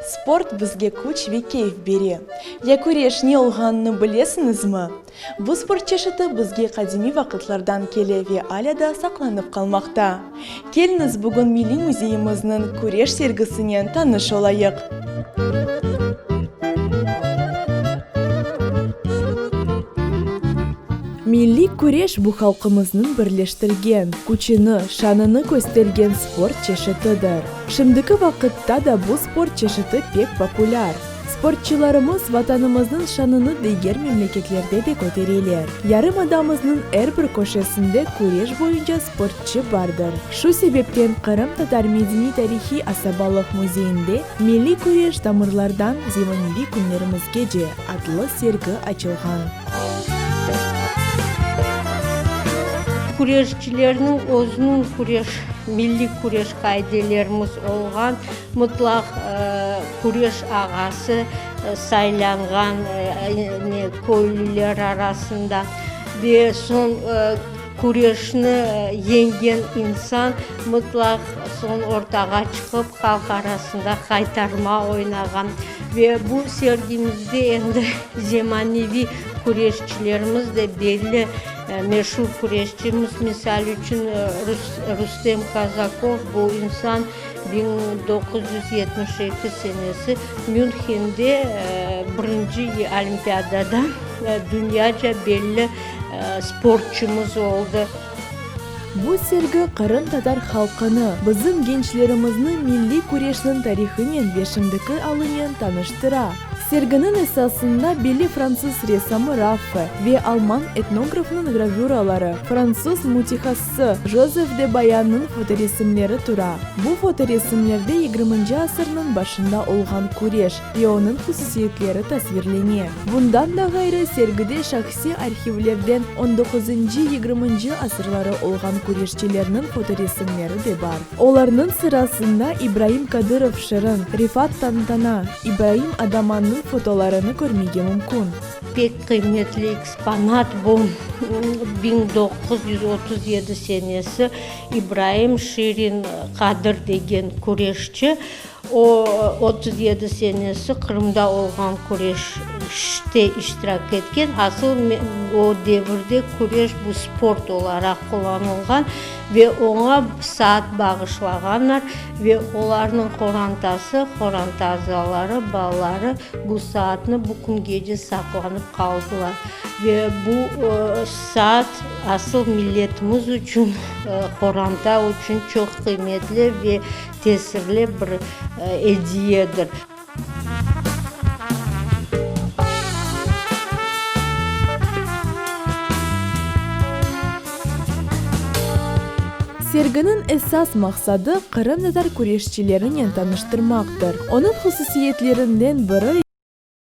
Sport bizge küç ve keyf bere. Ya küreş ne olğanını bilesiñizmi? Bu sport çeşiti bizge qadimiy vaqıtlardan kele ve alâ da saqlanıp qalmaqta. Keliñiz, bugün Milliy müzeyimizniñ küreş sergisinen tanış olayıq. Milliy küreş bu halqımıznıñ birleştirgen, küçüni, şanını köstergen sport çeşitidir. Şimdiki vaqıtta da bu sport çeşiti pek populâr. Sportçılarımız Vatanımıznıñ şanını diger memleketlerde de kötereler. Yarımadamıznıñ er bir köşesinde küreş boyunca sportçı bardır. Şu sebepten Qırımtatar medeniy-tarihiy asabalıq müzeyinde Milliy küreş tamırlardan zemaneviy künlerimizgece adlı sergi açılğan. Küreşçilerniñ özüniñ küreş, milliy küreş qaidelerimiz olğan, mıtlaq küreş ağası saylanğan köylüler arasında ve soñ küreşni yeñgen insan mıtlaq soñ ortağa çıqıp halq arasında qaytarma oynağan. Ve bu sergimizde endi zemaneviy küreşçilerimiz de belli, meşur küreşçimiz, misal içün, Rustem Kazakov, bu insan 1972 senesi Münhende birinci olimpiadada dünyaca belli sportçumız oldı. Bu sergi qırımtatar halqını, bizim gençlerimizni milliy küreşniñ tarihınen ve şimdiki alınen tanıştıra. Serginiñ esasında belli fransız ressamı Raffe ve alman etnografınıñ gravüraları, fransız mütehassısı Jozef de Bayannıñ fotoresimleri tura. Bu fotoresimlerde yigirminci asırnıñ başında olğan küreş ve onıñ hususiyetleri tasvirlene. Bundan da ğayrı, sergide şahsiy arhivlerden on doquzıncı, yigirminci asırları olğan küreşçilerniñ fotoresimleri de bar. Olarnıñ sırasında İbraim Kadırov Şırın, Refat Tantana, İbraim Adamannıñ fotolarını körmege mümkün. Pek qıymetli eksponat bu, 1937 senesi İbraim Şirin Qadır degen küreşçi, O, 37 senesi Qırımda olğan küreşte iştirak etken. Asıl o devirde küreş bu sport olaraq qullanılğan ve oña saat bağışlağanlar ve olarnıñ qorantası, qoranta azaları, balaları bu saatnı bu küngece saqlanıp qaldılar. Ve bu saat asıl milletimiz içün, qoranta içün çoq qıymetli ve Tesirli bir ediyedir. Serginiñ esas maqsadı, qırımtatar küreşçilerinen tanıştırmaqtır. Onıñ hususiyetlerinden biri.